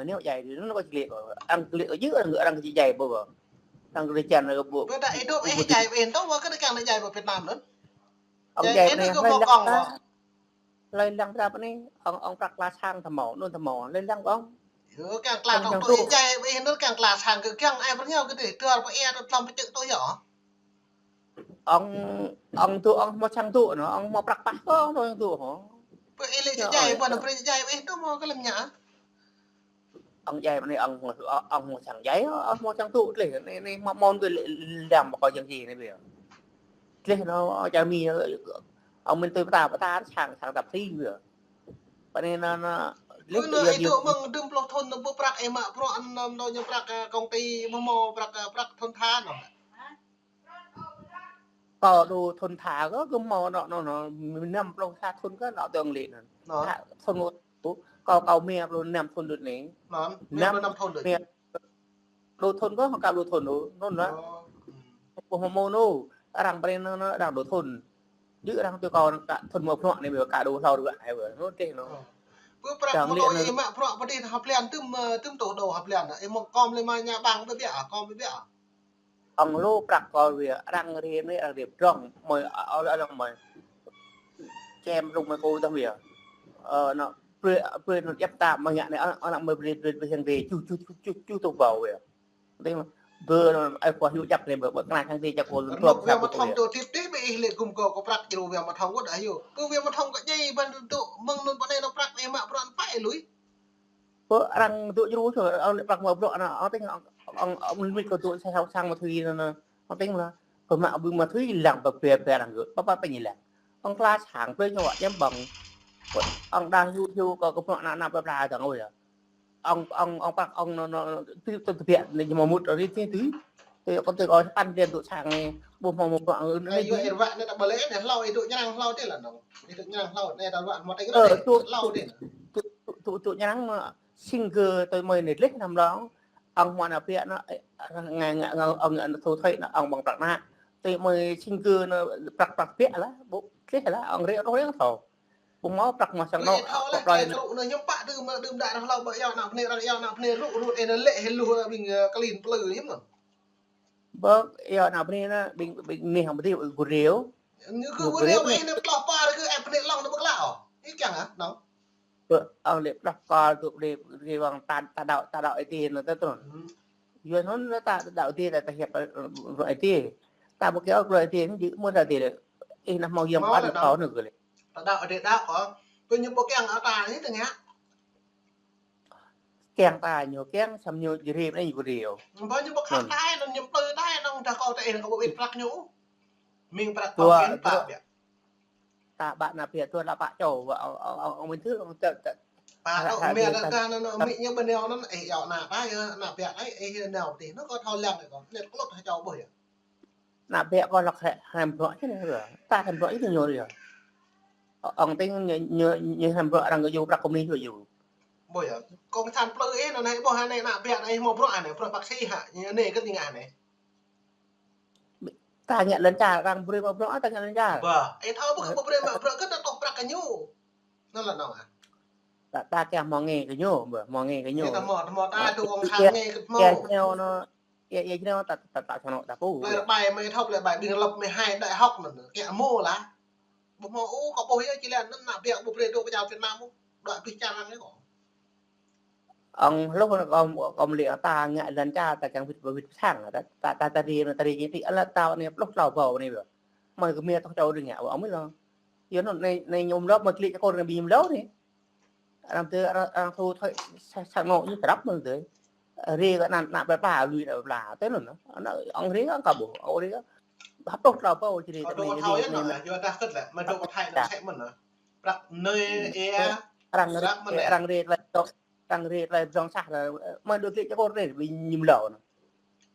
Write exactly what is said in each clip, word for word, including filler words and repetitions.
Anai djai, anŭn kâo či lĕ kâo. Arăng či lĕ kâo djơ̆, arăng, arăng či djai ƀu kâo. Arăng či lĕ čan kâo ƀu. Ƀu djai, ih djai ƀu pơhiam tơlơi Việt Nam anŭn. Ih djai anai, hlơi lăng ta. Hlơi lăng prăk anai, ong, ong prăk kla sang tơmâo, anŭn tơmâo, hlơi lăng ong. Ơ, kiăng kla tŏng tui ih djai, ih anŭn kiăng kla sang kơ kiăng ai pơrñao kơ tih, tuar pơ ia tơlăm pơčĕk tui yơh. Ong, ong tŭ, ong hmâo sang tŭ anŭn, ong hmâo prăk pah kơ ong tŭ hŏ. Pơ ih lĕ či djai, ƀu anŭn brơi či djai, ih tŭ hmâo kơ lăm ñă. Ong djai anai, ong, ong hmâo sang djai, ong hmâo sang tŭ, tơlơi anai, anai hmâo mơ̆n kơ lĕ lăm ƀu kâo jing či anai ƀiă. Tơlơi anŭn čar Mi, ong min tui pơtă, pơtă sang, sang tap si ƀiă. Pơ anai anŭn, anŭn, lĕ anŭn ih tŭ mơ̆ng đưm pluh thŭn anŭn ƀu prăk ih mă bruă anŭn, anŭn ñu prăk, ơ, công ty hmâo prăk, ơ, prăk thŭn tha anŭn. Kâo đu thŭn tha kơ, kơ hmâo anŭn, anŭn, anŭn, năm pluh sa thŭn kơ, anŭn tơ̆ng lĕ anŭn. Anŭn. Tha thŭn kơ, kâo, kâo mă pluh năm thŭn đôč anai. Anŭn, mă pluh năm thŭn đôč. Đu thŭn kơ, kâo đu thŭn đôč, anŭn lah. Ơ, hmm. Kâo hmâo mơ̆n, arăng brơi anŭn, anŭn, arăng đu thŭn. Djơ̆ arăng tui kâo anŭn kơ thŭn hmâo bruă anai, ƀiă kâo đu hlâo rơgơi, ơ, anŭn tih anŭn. Ơ. Ƀu prăk hmâo tui ih mă bruă pơ đih hă blan tơm, ơ, tơm tŭ đô hă blan anŭn. Ih hmâo kơm lĕ mă ñă ƀăng ƀiă ƀiă, kơm ƀiă ƀiă. Ong lu prăk kâo ƀiă, arăng rim anai, arăng rim drŏng, mơi, ơ, ơ, ơ, mơi. Čem rŭng mơi kâo tơ̆ng ƀiă. Ơ, anŭn, brơi, brơi anŭn djăp ta mơi ngă anai, ơ, anŭn mơi brơi, brơi, brơi hăng ƀiă, ču, ču, ču, ču, ču tŭ ƀâo ƀiă. Tơ̆ng, ƀơ anŭn, ai kâo hyu djăp anai, ƀơ, ƀơ kơnai hăng ƀiă, čăk kâo. Anŭn, tơ̆ng, Wia Mă Thŏng tŭ tip tip ƀiă ih lĕ gum kâo, kâo prăk djru Wia Mă Thŏng wơ̆t hyu. Kơ Wia Mă Thŏng kơ djai ƀan tŭ, mơ̆ng anŭn pơ anai anŭn prăk ih mă bruă anŭn pă ih lui. Pơ arăng tŭ djru čô, ong lĕ prăk mă bruă anŭn, ong tơ̆ng, ong, ong, ong mĭt kâo tŭ sang, sang mă thui anŭn, ong tơ̆ng lah. Pơ mă ƀu mă thui lăng pơ pia, pia arăng gơ̆, pơ, pơ, pơ ñu lăng. Ong kla sang, pơ ñu wă ñăm ƀăng. Ong đang hyu, hyu kâo, kâo bruă anŭn, anŭn pơ pla tơ̆ng ôh yơh. Ong, ong, ong prăk, ong anŭn, anŭn, tui, tui, tui biă, anai ñu mă mŭt, anai tui, tui. Tui, kâo tui kâo păn đen tŭ sang anai, ƀu hmâo mă bruă anŭn, anai. Ai, yua ih ruă anai ta ƀu lĕ, anai hlâo ih tŭ ñrăng hlâo dih lah anŭn. Ih tŭ ñrăng hlâo, anai ta ruă hmâo tĕng rơ̆, hlâo dih. Tŭ, tŭ, tŭ, tŭ, tŭ ñrăng mă, Singer tui mơi anai gleh năm lŏng. Ong hmâo ană biă anŭn, ơ, ngă, ngă, ngă, ong anŭn thu thuế anŭn, ong ƀơ̆ng prăk anŭn. Tui mơi Singer anŭn prăk, prăk biă lah, ƀu gleh lah, ong rĕ, rŏh rĕ thâo. Ƀu hmâo prăk mă sang anŭn, ih thâo lĕ, kơ tơlơi kru anŭn hiư̆m pă tŭ mă đưm đă arăng hlâo ƀơi yua ană bơnai, arăng yua ană bơnai lu, lu, ih anŭn lĕ, hĭ lu, ƀing, ơ, klin plư hiư̆m anŭn. Ƀơ̆ng, yua ană bơnai anŭn, ƀing, ƀing anai hăng bơnai, ƀing gơriu. Ñu kơ gơriu, ih anŭn tloh pă, kơ ih bơnai lŏng anŭn ƀơ̆ng klă ôh. Ih kiăng hă, anŭn. Ƀơ̆ng, ong lĕ tloh kơ tŭ bơnai, bơnai ƀơ̆ng ta, ta đaŏ, ta đaŏ Ơi Adai anŭn ta trŭn. Yua anŭn ta, ta đaŏ Ơi Adai, ta, ta hiăp, ơ, Ơi Adai. Ta ƀu kiăng ôh Ơi Adai anŭn, jing mơ̆ ta Ơi Adai lĕ. Ih anŭn hmâo yơ̆ng ƀă anŭn kâo anŭn kơ lĕ. Ta đaŏ Ơi Adai đaŏ kơ. Kơ ñu ƀu kiăng ôh ta anai tơngia. Kiăng ta ñu kiăng, samơ̆ ñu jơri anai ñu kơ riu. Ƀu ñu ƀu khăp ta anŭn, ñu plư ta anŭn, dah kâo ta ih anŭn kâo ƀu wĭt prăk ñu. Mĭn prăk kâo kiăng ta biă. Ta ƀă ană biă tuan lă pă čô, ong, ong, ong, ong mĭn tŭ, ong tŭ, tŭ. Pă tŭ, mĭn ta, ta, ta, anŭn, mĭn ñu bơnai anŭn, ih yua ană ta yơh, ană biă anai, ih nao tih. Anŭn kâo thâo lăng kâo, anai klot hă čô ƀuh yơh. Ană biă kâo lăk hrăm, hrăm bruă čih anai yơh. Ta hrăm bruă čih anai ñu yơh. Ong tơ̆ng ñu, ñu, ñu hrăm bruă arăng kơ yua prăk kơ mĭn yua yua. Ƀuh yơh, kông san plư ih anŭn anai, ƀuh anai ană biă anai hmâo bruă anai, bruă păk si hă, ñu anai kơ tơngia anai. Ta ngă lŏn čar, arăng brơi mă bruă, ta ngă lŏn čar. Ƀă, ih thâo ƀu kơ brơi mă bruă kơ ta tŏh prăk kơ ñu. Anŭn lah anŭn ah. Ta, ta kiăng hmâo ngă kơ ñu, ƀă, hmâo ngă kơ ñu. Ih ta hmâo, ta hmâo ta tŭ ong sang ngă kơ hmâo. Kiăng ñu anŭn, ia, ia, ñu ta, ta, ta, ta, ta, ta pô. Plơi rơbai mơi thâo plơi rơbai ƀing lăp mơi hai đại học anŭn, kiăng hmâo lah. Ƀu hmâo ôh, kâo ƀuh yơh či lăng anŭn ană biă ƀu brơi dŏ pơ čar Việt Nam ôh. Đuaĭ pih čar lăng anai kâo. Ong hluh anŭn kâo, kâo mă lĕ ta ngă lŏn čar ta kiăng wĭt, wĭt sang ta, ta, ta, ta ri, ta ri ñu ti ala ta anai pluh klâo ƀâo anai ƀă. Mơi kơ mơi tŏh čô đing ngă, ong mĭn lŏ. Yua anŭn anai, anai ñu lŏ mơi kơ lĕ čơkor anai ƀing ñu lŏ anai. Arăng tơ, arăng, arăng thu thuế sa, sa anŭn ñu trăp mơ̆n tơ. Ri kơ anăn, ană plơi pla, lui ană plơi pla, tơ anŭn. Ană ong ri kơ kâo ƀuh, ong ri kơ. Hăp pluh klâo ƀâo či ri, kâo ta dŏ mơi thâo ri, yơh anai, anŭn, yua dah kơ̆t lĕ, mơi dŏ thâo anŭn sĕ mơ̆n anŭn. Prăk anai, ih, arăng ri, arăng ri tơlơi dŏ, arăng ri tơlơi dŏ sah, mơi dŏ gleh čơkor anai, ƀing ñu lŏ anŭn.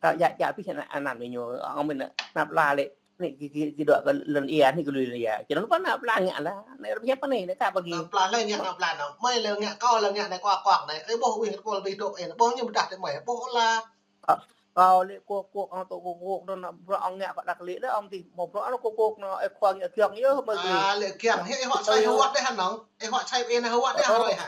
Kâo djă, djă pih anăn, anăn mơi ñu, ong mĭn ană plơi pla lĕ, anai kơ, kơ, kơ dŏ kơ lŏn ia, anai kơ lui lŏn ia. Či anŭn pơ ană plơi pla ngă lah, anai rơp hiăp anai, anai kơ pơgi. Ană plơi pla lĕ ngă ană plơi pla anŭn. Mơi lĕ ngă kâo lĕ ngă anai kuak kuak anai. Ih ƀuh wih kơ pôl ƀing dŏ anai, ƀuh ñu pơdah tơ mơi, ƀuh lah. Kâo, kâo lĕ kuak kuak, ong tŭ kuak kuak anŭn, bruă ong ngă kơ đăk lĕ, lĕ ong ti, hmâo bruă anŭn kuak kuak anŭn, ih khua ngă kiăng yơh, mơi kơ lui. A, lĕ kiăng, ih huă sai hơwăt dih hă anŭn. Ih huă sai ih anai hơwăt dih hă rơi hă.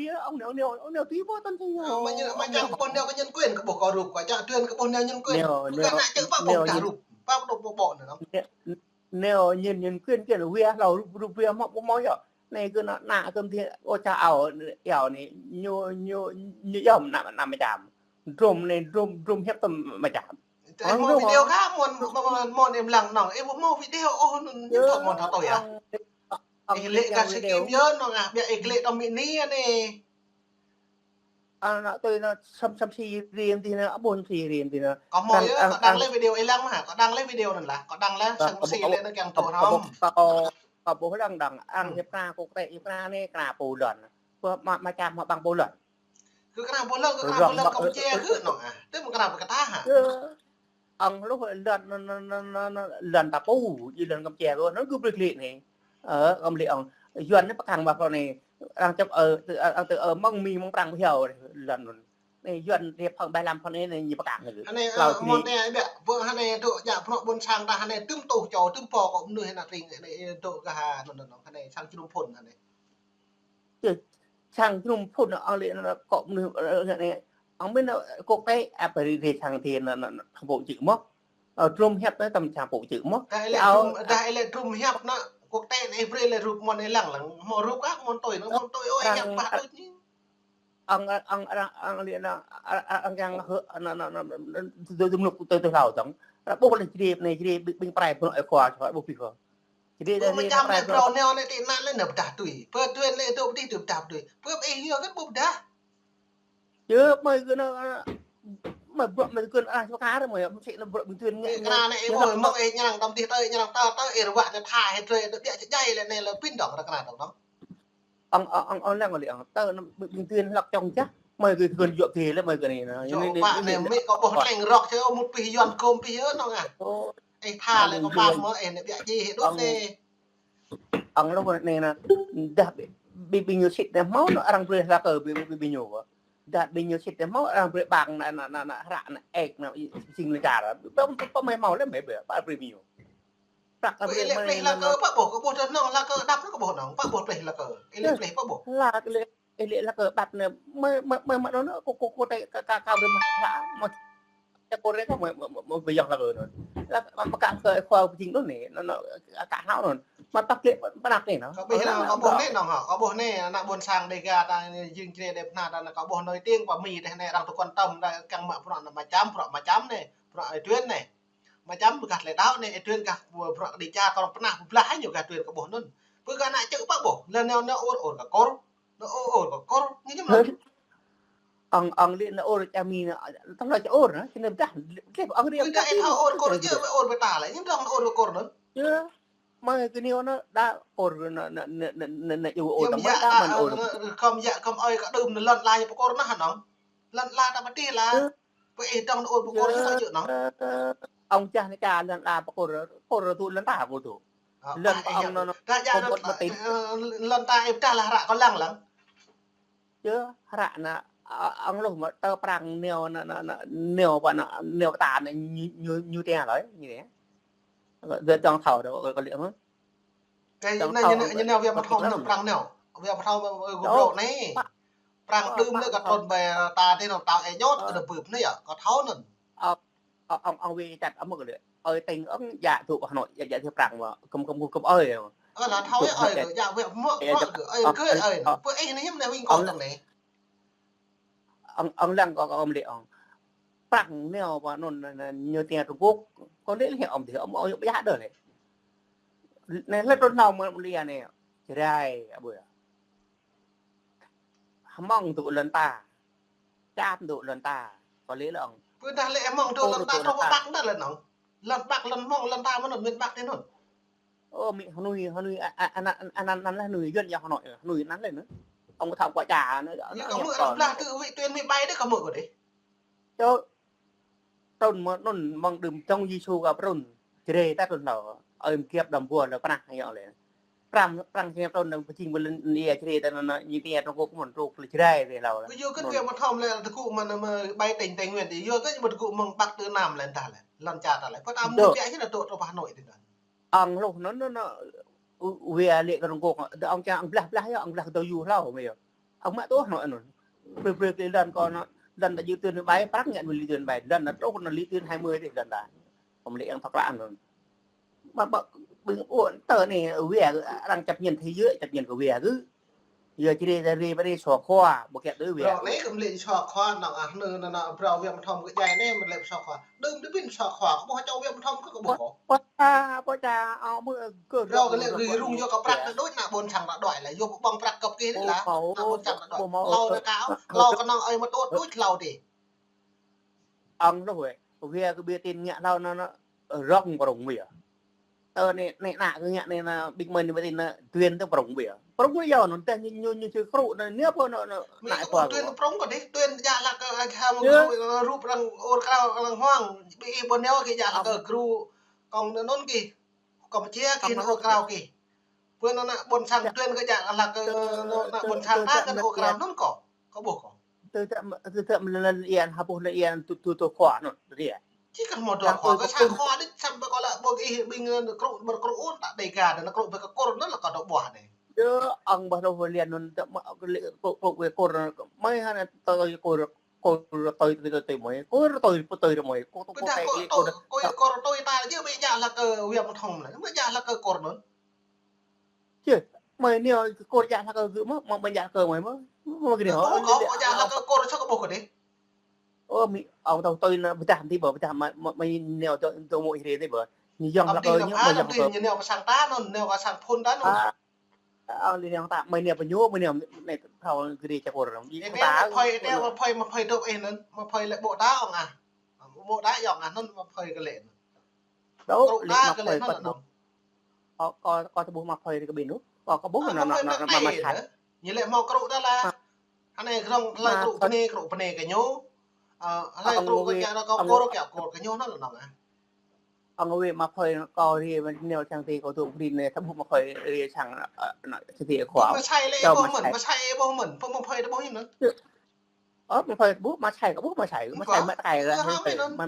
ri, ông neo, neo, ông neo tí bố tân sinh. Ơ, mà như, mà ông neo. Chăng kơ ƀuh neo kơ nhân quyền, kơ ƀuh kơ rup, kơ chăng tuyên kơ ƀuh neo nhân quyền. Neo, kơ neo, ngă čư̆ ƀă neo ƀuh nhân, rup, ƀă ƀuh ƀuh ƀuh nè, neo. Neo, neo nhân, nhân quyền kia là wia, hlâo rup, rup wia mă, mă, mă yơh. Anai kơ nao, nao kơ mơ̆n, ơ, ča ao, ao anai, ñu, ñu, ñu yom nao, nao mơčam. Drum anai, drum, drum hiăp tơm mơčam. Ih hmâo video kah, mơ̆n, mơ̆n, mơ̆n, mơ̆n ih lăng nong, ih ƀu hmâo video ôh, anŭn ñu thâo mơ̆n thâo tui ah. Ih lĕ gah sĭt im yơh nong ah, biă ih lĕ tơm mĭn anai anai. Anŭn tui anŭn săm, săm si rim ti anŭn, abon si rim ti anŭn. Kâo hmâo yơh, kâo đăng lĕ video ih lăng mơ̆n hă, kâo đăng lĕ video anŭn lah, kâo đăng lah, săm si lĕ anŭn kiăng tŭ hrŏm. Kâo, kâo ƀuh lăng đăng, ang hiăp kơna kơ kơtĕ, hiăp kơna anai, kơna pô lŏn. Kơ mă, mă čam, mă ƀăng pô lŏn. Kơ kơna pô lŏn, kơ kơna pô lŏn Campuchia kơ nong ah. Tơ mơ̆ng kơna pơ kơtah hă. Ơ, ong hluh lŏn, lŏn, lŏn, lŏn, lŏn ta pô, či lŏn Campuchia kơ, anŭn kơ brơi klĭ anai. Ơ, kơ mlĭ ong. Yuan anai pơkăng ƀă pô anai. Arăng čŏp, ơ, tơ, ơ, tơ, ơ, mơ̆ng Mi, mơ̆ng Prăng pơhiao lŏn anŭn. Anai Yuan ri phăng ƀai lăm phăng anai, anai ñu pơkăng kơ. Anai, ơ, mơ̆n tơ biă, pơ anai tŭ jak pơnŏ ƀôn sang ta anai tŭm tuh čô, tŭm pô kơ mơnuih anai tring, anai, tŭ kơ ha, anŭn, anŭn, anŭn, anai, sang jơnum phŭn anai. Čơ, sang jơnum phŭn ong lĕ anŭn kơ mơnuih, ơ, anai. Ong mĭn anŭn kơ kơtĕ, apa ri, ri sang ti anŭn, anŭn, anŭn, thăm pô čư̆ mơ̆n. Ơ, drum hiăp anŭn tơm sang pô čư̆ mơ̆n. Dah ih lĕ drum, dah ih lĕ drum hiăp anŭn, kơ kơtĕ anai brơi lĕ rup mơ̆n ih lăng lăng. Hmâo rup kah mơ̆n tui anŭn, mơ̆n tui ôh hiăp pă tui anai. Ong, ong, ong, ong lĕ anŭn, ong, ong, ong, hơ, anŭn, anŭn, anŭn, anŭn, tơ, tơ, tơm lŭk, tơ, tơ hlâo dơ̆ng. Ră ƀuh lĕ jrip anai, jrip ƀing, ƀing prai pơnŏ ih khua, čuă ƀuh pih khua. Jrip anai, jrip anai, prai pơnŏ. Pơ mơčam anai, phrâo neo anai, ti anŭn lĕ anŭn pơdah tui. Pơ tuyên lĕ tŭ pơdih tŭ pơdah tui. Pơ ih yơh kơ ƀu pơdah. Yơh, mơi kơ anŭn, mơi bruă mơi kơ anŭn, ah, čơkar mơi, mơsĭ anŭn bruă ƀing tuyên ngă, ngă, kơna anai ih ngă ƀuh, mơ̆ng ih ñang tơm dih tơi, ñang tơ, tơ, ih ruă anai tha, ih drơi, anŭn biă čơdjai lĕ anai lĕ pĭn dŏng, kơna dŏng dŏng. Ong, ong, ong, ong lăng lĕ ong, tơ anŭn ƀing, ƀing tuyên hlăk čŏng čah, mơi kơ kơn yua kơ lĕ mơi kơ anai, anŭn. Yua anai, anŭn, anŭn, anŭn, anai, kâo ƀuh lĕ rŏk čơ, mŭt pih Yuan kôm pih yơh nong ah. Ơ. Ih tha lĕ kâo ƀap mơ̆n, ih anai biă či hĭ đôč anai. Ong hluh anai anŭn, dah ƀing, ƀing, ƀing ñu sĭt anai hmâo anŭn arăng brơi hlak kơ ƀing, ƀing, ƀing ñu. Dah ƀing ñu sĭt anai hmâo arăng brơi ƀăng anŭn, anŭn, anŭn, anŭn, hră anŭn, ek anŭn, jing lĕ čar. Pơ, pơ, pơ mơi hmâo lĕ mơi brơi, pă brơi ƀing ñu. Prăk pơ ih lĕ plih hlak kơ, pă ƀuh, kâo ƀuh tơ nong hlak kơ, đăp kơ ƀuh nong, pă ƀuh plih hlak kơ. Ih lĕ plih pă ƀuh. Hlak lĕ, ih lĕ hlak kơ đăp anai, mơi, mơi, mơi, mơi, anŭn, anŭn, kơ, kơ, kơ, tơi, kơ, kơ, kơ, brơi mă, mă, čak kơ rĕ kơ, mơi, mơi, mơi, mơi, yŏng hlak kơ anŭn. Hlak, mă, mă, kă, kơ, khua pơjing anŭn anai, anŭn, anŭn, kơ, kơ, hlak anŭn. Mă păk lĕ, pơ, pơ anăp anai, anŭn. Kâo ƀuh anŭn, kâo ƀuh anai, anŭn, hă, kâo ƀuh anai, ană ƀôn sang Dega ta, jing črê Dega pơnah ta, kâo ƀuh nao tĭng pơ Mi teh anai, arăng tơkuan tơm, ta, kiăng mă bruă anŭn mơčam, bruă mơčam anai, bruă ih tuyên anai. Mơčam gah tơlơi đaŏ anai, ih tuyên gah bruă kơđi čar kơ arăng pơnah pơblah ñu gah tuyên kơ ƀuh anŭn. Pơ kơ ană čư̆ pă ƀuh, lĕ neo neo ur ur kơ kor. Neo ur ur kơ kor. Ñu jăm lăng. Ong, ong lĕ neo ur ča Mi neo, tơlơi ča ur neo, či neo dah, lĕ ong ri ong dah. Ih thâo ur kor čơ, ur pơ ta lĕ, ñu dŏng neo ur kơ kor anŭn. Yơh. Mơi kơ neo neo, đa kor neo, neo, neo, neo, neo, neo, ur, ur, yơh, tơm mơi yă, đa mơ̆n ur. Khŏm yă, khŏm ơi kơ đưm neo lŏn la ñu pơkor nao hă nong. Lŏn la ta pơtih la. Yơh. Pơ ih dŏng neo ur pơkor, yơh, ñu thâo čư̆ nong. Ơ, ong čah anai ča lŏn la pơkor, kor tŭ lŏn ta kor tŭ. Ơ, lŏn pơ ih ong yă neo, neo, ta yă kor neo, mơ̆n tih. Ơ, lŏn ta ih pơdah lah hră kâo lăng lăng. Yơh, hră anŭn, ơ, ong hluh mơ̆ tơ Prăng neo, neo, neo, neo pơ anŭn, neo pơ ta anŭn ñu, ñu, ñu tĕng lơi, ñu tĕng. Dŏ dŏng thâo dŏ, kơ, kơ lĕ mơ̆n. Kơ dŏng anai thâo, ñu neo, ñu neo wia pơthâo anŭn, Prăng neo. Wia pơthâo, ơ, gơ̆ brŏ anai. Prăng đưm anai kơ trôn ƀai ta tĕ nong tao ih ñot, kơ đưm bưp anai yơh, kơ thâo anŭn. Ơ, ơ, ong, ong wĭ čăt ơ mơ̆ kơ lĕ. Ơi tĕng ong djă tŭ Hà Nội, djă, djă tŭ Prăng mơ̆, kơm, kơm, kơm ơi. Ơ, lah thâo ơi, ơi, djă wĭ mơ̆, ơi, ơi, ơi, ơi, ơi. Pơ ih anai hiư̆m anai wĭ kơ tơm anai. Ong, ong lăng kơ, kơ ong lĕ ong. Prăng neo pơ anŭn, anŭn, anŭn, ñu tĕng Trung Quốc. Kơ lĕ lĕ ong tĕng, ong, ong, ƀiă đôč lĕ. Anai lĕ trôn nao mơ̆ lĕ anai. Jrai, ƀu yơh. Hmông tŭ lŏn ta. Čam tŭ lŏn ta. Kơ lĕ lĕ ong. Ƀu dah lĕ mơ̆ng tơ lŏn ta truh pơ Bắc dah lĕ nŏng. Lŏn Bắc, lŏn mơ̆ng, lŏn ta mơ̆n, miền Bắc tơ anŭn. Ơ, mĭ Hà Nội, Hà Nội, a, a, anăn, anăn, anăn lĕ Hà Nội, Yuan yơh Hà Nội, Hà Nội anăn lĕ anŭn. Ông thăm qua cha anŭn, anŭn. Yơh, kâo hmư̆ arăng blah tơ wĭ tuyên mĭ ƀai đĕ kâo hmư̆ kơ đĕ. Čô, trŭn mơ̆ng anŭn, mơ̆ng đưm dŏng Yêsu kơ trŭn, Jrai ta trŭn hlâo, ơi mơ̆ng kiăp đăm ƀuh lĕ pơnah yơh lĕ. Pram, pram kiăp trŭn anŭn pơjing ƀơi lŏn ia Jrai ta anŭn, ñu pia trŭn kơ kơ mơ̆n trŭn lĕ Jrai wĕ hlâo. Yua kơ wĕ mơ̆ng thom lĕ tơgŭ mơ̆n, mơ̆n ƀai tỉnh Tây Nguyên tơ. Yua kơ ñu ƀu tơgŭ mơ̆ng Bắc tơ Nam lĕ dah lĕ. Lŏn čar ta lĕ. Pơtăm ñu pia sĭt tơ, tơ Hà Nội tơ anŭn. Ong hluh anŭn, anŭn, anŭn, wĕ lĕ kơ rơngkŏk, dŏ ong čang ong blah blah yơh, ong blah kơ dŏ yua hlâo mơ̆n yơh. Ong mă tŭ anŭn, anŭn. Brơi, brơi kơ lŏn kơ anŭn, lŏn ta jưh tuyên ƀai, prăk ngă wĕ lĕ tuyên ƀai, lŏn ta truh anŭn lĕ tuyên hai mươi tơ, lŏn ta. Ong lĕ ong thâo klă anŭn. Mă, mă, ƀing ƀuôn tơ anai, wĕ, arăng chấp nhận thế giới, chấp nhận kơ wĕ kơ. Yua Jrai ta ri, ri sua khua, ƀu kiăp tơ wĕ. Rŏ anai kơ mlĕ sua khua, nŏng ah, anŭn, anŭn, anŭn, brơi wĕ mơ̆ng thom kơ djai anai, mlĕ sua khua. Đưm đưm ƀing sua khua, kơ ƀuh čô wĕ mơ̆ng thom kơ, kơ ƀuh kơ. Pơta, pơta, ơ, mơ̆, kơ. Rŏ kơ lĕ gơ̆ rŭng yua kơ prăk tơ đôč, ană ƀôn sang ta đuaĭ lĕ, yua ƀơ̆ng prăk kơp kơ lĕ lah, ană ƀôn sang ta đuaĭ. Hlâo anai kâo, hlâo kơ nŏng ơi mơ̆ tŭ đôč hlâo dih. Ong hluh wĕ, wĕ kơ ƀing tin ngă hlâo anŭn, anŭn, rŏng prŏng wĕ. Tơ anai, anai ană kơ ngă anai anŭn, ƀing mơ̆n anai ƀing tin anŭn, tuyên tơ prŏng ƀiă. Prŏng ƀiă yơh anŭn, tơdah ñu, ñu, ñu či krŭ anŭn, ñu pô anŭn, anŭn, mĭ ană kơ pô tuyên tơ prŏng kơ dih, tuyên djă laĭ kơ, ah, hăm krŭ, rup arăng ur krao arăng huăng, ƀing ih ƀu nao kơ djă laĭ kơ krŭ, kông anŭn kơ, Campuchia kơ anŭn ur krao kơ. Pơ anŭn ană ƀôn sang tuyên kơ djă laĭ kơ, anŭn ană ƀôn sang ta kơ ur krao anŭn kơ, kơ ƀuh kơ. Tơ tơ tơ tơ mlĕ lŏn ia, hơpŭ lŏn ia, tŭ, tŭ, tŭ khua anŭn, tơdah. Či kơ hmâo tŭ khua, kơ sa khua đĭ samơ̆ kơ lĕ ƀu ih ƀing anŭn krŭ, ƀu krŭ ôn ta Dega, anŭn krŭ ƀu kơ Kur anŭn lĕ kơ dŏ ƀuah anai. Yơh, ong ƀuh lŏn ia anŭn, tơ mă kơ lĕ krŭ, krŭ ƀu Kur, mơi hă anŭn tơl Kur, Kur tơl tơl tơl mơi, Kur tơl tơl mơi, Kur tơl tơl mơi. Kơ dah Kur tơl, Kur tơl ta yơh ƀu djă laĭ kơ wĕ mơ̆ng thom lĕ, ƀu djă laĭ kơ Kur anŭn. Či, mơi anai kơ Kur djă laĭ kơ gơ̆ mơ̆, mơi, mơi djă laĭ kơ mơi mơ̆, mơi kơ anai. Ƀu kơ, kơ djă laĭ kơ Kur sa kơ ƀuh kơ dih. Ơ, mĭ, ong tơl tơl anŭn ƀu dah tơl ƀu, ƀu dah mơi, mơi, mơi nao tơ, tơ mơi Jrai tơl ƀu. Ñu yơh laĭ kơ ñu, mơi yơh laĭ kơ. Ñu nao kơ sang ta anŭn, nao kơ sang phun ta anŭn. A, a, lĕ nao ta, mơi nao pơ ñu, mơi nao anai thâo kơ dih čar Kur anŭn. Ih ta mă phơi, ta mă phơi, mă phơi dŏ ih anŭn, mă phơi lĕ ƀô̆ ta ong ah. Ƀô̆ ta yơh ong ah, anŭn mă phơi kơ lĕ anŭn. Dŏ, krŭ lĕ ta mă kơ lĕ phơi anŭn kơ anŭn. Ơ, kơ, kơ tơƀuh mă phơi kơ ƀing ñu. Kơ, kơ ƀuh anŭn, anŭn, anŭn, anŭn, mă, mă sai. Ñu lĕ hmâo krŭ ta lah. Anai krŏng hlơi krŭ bơnai, krŭ bơnai kơ ñu. Ơ, hlơi krŭ kơ djă laĭ kơ Kur, kơ Kur kơ ñu anŭn lĕ nŏng ah. Ong wĕ mă phơi kơ ri, nao sang ti kơ tŭ ri anai, tơƀuh mă phơi ri sang, ơ, anŭn, sang ti khua. Mă sai lĕ ƀuh mơ̆n, mă sai ƀuh mơ̆n, pơ mă phơi tơƀuh ñu anŭn. Ơ, mă phơi ƀuh, mă sai kơ ƀuh, mă sai, mă sai mă tơkai, mă,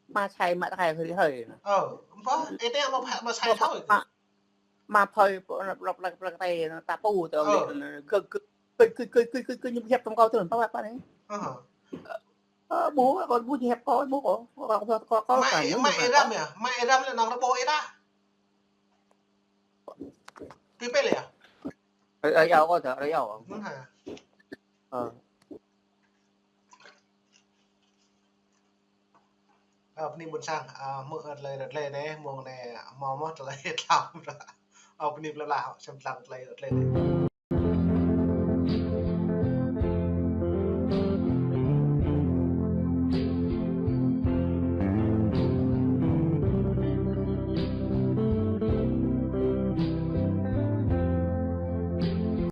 mă sai, mă tơkai hơi hơi. Ơ, ƀuh, ih ta mă phơi, mă sai thôi. Mă, mă phơi, lŏk, lŏk, lŏk, lŏk tơi, ta pô tơ, kơ, kơ, ñu hiăp tơm kâo tơ, pă, pă anai. Ơ, ƀuh, kâo ƀuh ñu hiăp kâo, ƀuh kâo, kâo, kâo, kâo, mă, kâo, mă ih răm yơh, mă ih răm lĕ nŏng rơbô ih ta. Pipel yơh. Ơi, ơi, yơh, kâo tơ, ơi, yơh. Mơ̆n hă? Ơ. Ơ, bơni ƀôn sang, ơ, hmư̆ tơlơi rơtlê anai, mông anai, hmâo mơ̆ tơlơi tlam. Ơ, bơni plơi pla, sem tlam tơlơi rơtlê anai.